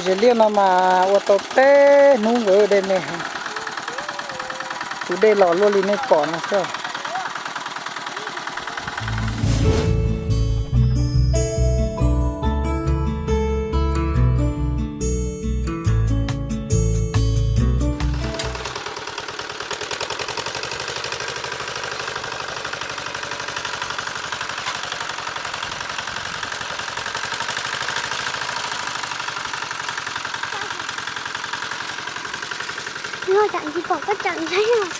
Zes liaj no mas ua tau peb hnub nkawd de me heev. Tus dej los luaj li nej pom no xwb. Yog tsam tsis pom koj tsam ntshai os.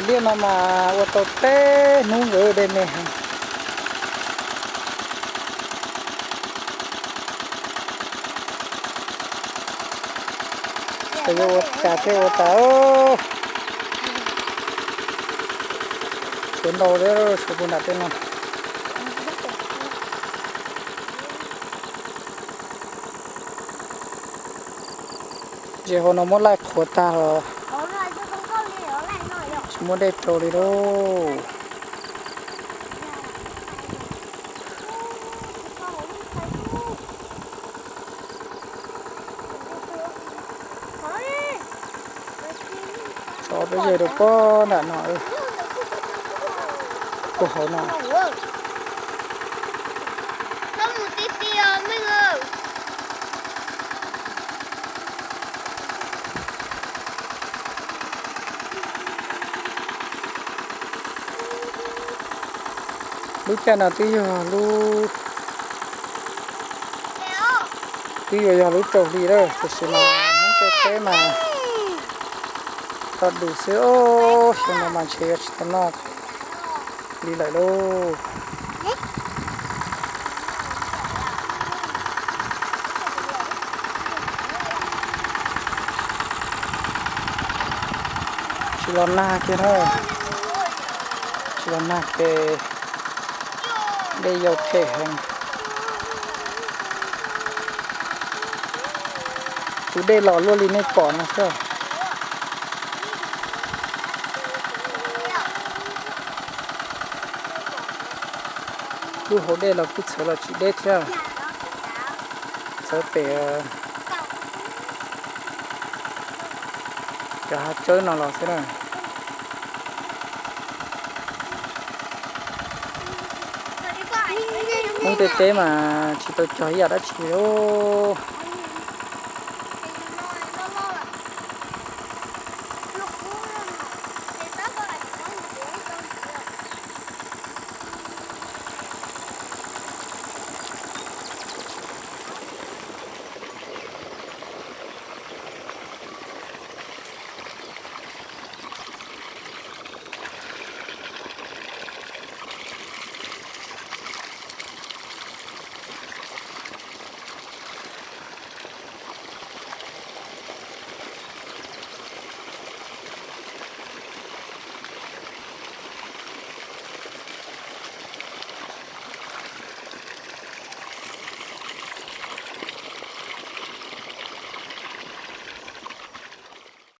Tiaj no mas ua tau peb hnub nkawd dej me heev. Xyov yuav ua cas thiaj ua tas. Tshuav ntau thiab, tshuav puag nram tej no. Zem hauv no muab laij qhuav tag los tsis muaj dej rau li lauj. Tso peb ze rau pob nram no, puag hauv no. Lub caij no twb yog lub, twb yuav yog lub rau hli lawm, tiam sis mas Hmoob tej teb mas toj dus xwb, xyoo no mas ntshe yuav tsis tau noj li lawm lauj. Tsis los nag kiag na, tsis los nag ces dej yau phem heev. Tus dej los luaj li nej pom no xwb. Lub hauv dej los kuj txhawv los tsis deb thiab, txhawv pem cov hav tsawb no los xwb na. Hmoob tej teb mas tsis tau cog ib yam dab tsi li lauj.